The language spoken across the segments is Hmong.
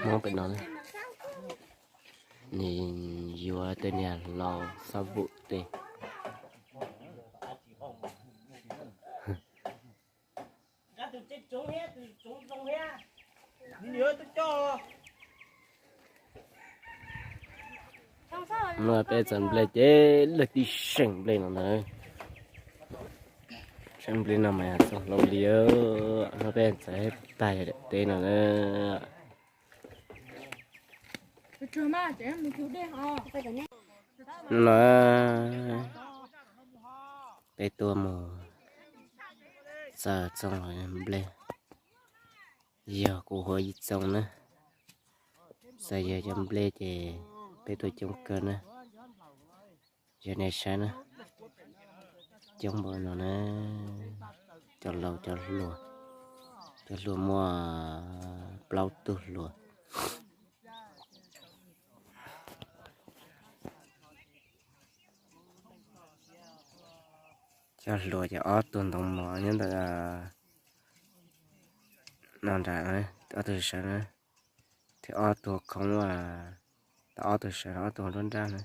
Hmoob pem no, nws yuav tej niag hlau xab vum tej. No peb txawm nplej ces leej twg seem nplej no ntag. Seem nplej no mas txog hlau li. No peb txawm tag yog daim teb no na. No peb tuaj mus txog txoog nplej, yog kuv huam ib txoog na. Txawm yog cov nplej ces peb tuaj coob kawg na. Yog nej saib na, coob npaum no na. Cov laus cov hluas, cov hluas muaj plaub tug hluas. Cov hluas ces ob tug ntoo mos nyob ntawm no nram, ob tug sawv na, thiab ob tug khoob, tau ob tug sawv, ob tug nruab nrab na.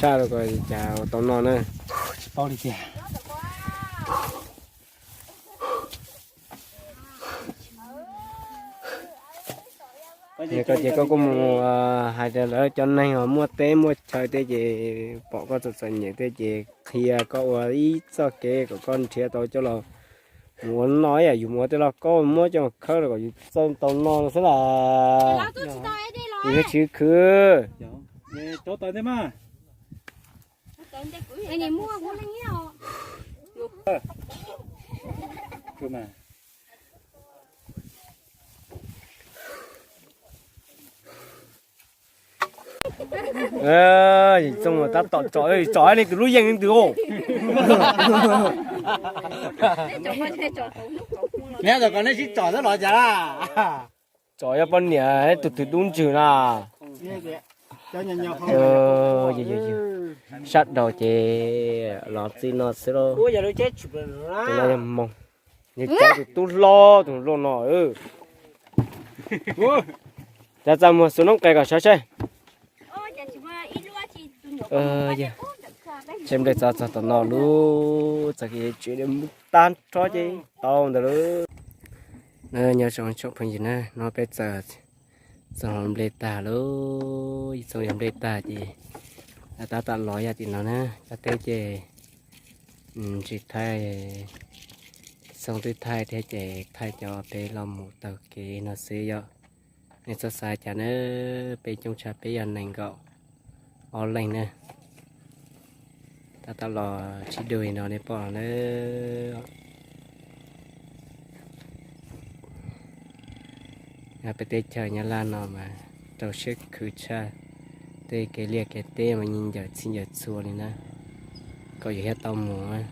Sab rau ko cas ua tau noj na. Tsis paub li tiag. Koj ces koj kuj mus hais rau lawv cov neeg uas muaj teb muaj chaw tej ces pom koj txom txom nyem tej ces qhia koj ua ib txoj kev kom koj nrhiav tau coj los mus ua noj ib yam yus mus ua tej lauj kaub muab coj mus khawb rau kom yus txawj tau noj no xwb las. Yus thiaj tsis khwv. Txooj tab tom tsom, tsom leej twg lub yeej leej twg os. Neb kom neb sib tsom xwb los cas laj. Tsom yog poj niam tus twg dub ntswg na. Sab daus ces los txij no xwb lauj. Tus no yog Hmoo, yog cov tus tub hlob tus hluas no. Cas txaj muag xuas noob qes kom sawv seb. Tseb nplej txog txog tom no lub txoj kev tsev mus tag nrho ces tau ntawd lauj. Nyob zoo tsoom phooj ywg na, no peb txawm txog nplej tag lauj, txog yog nplej tag ces tab tom los yog tim no na, cov teb ces tsis thaij, txhoov twb thaij thiab ces thaij cov peb los mus taug kev no xwb yom. Nej txhob xav cas na, peb coob tshaj peb yog nees nkaum ob leeg na. Tab tom los sib dua li no nej pom no na. Peb teb chaws Nyab Laj no mas rau siab khwv tshaj, tej kev liaj kev teb mas yeej ncaws txhij ncaws txhua li na, kom yus thiaj tau mus.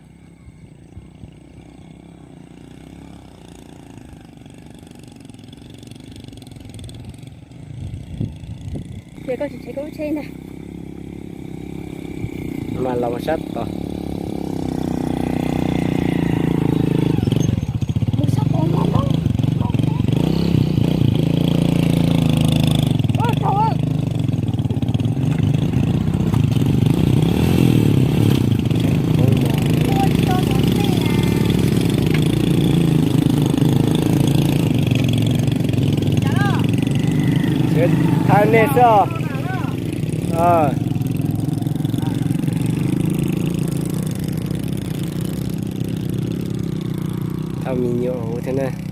Mas los sab tod. Thaij nej xwb os. Thaij me nyuam thiab na.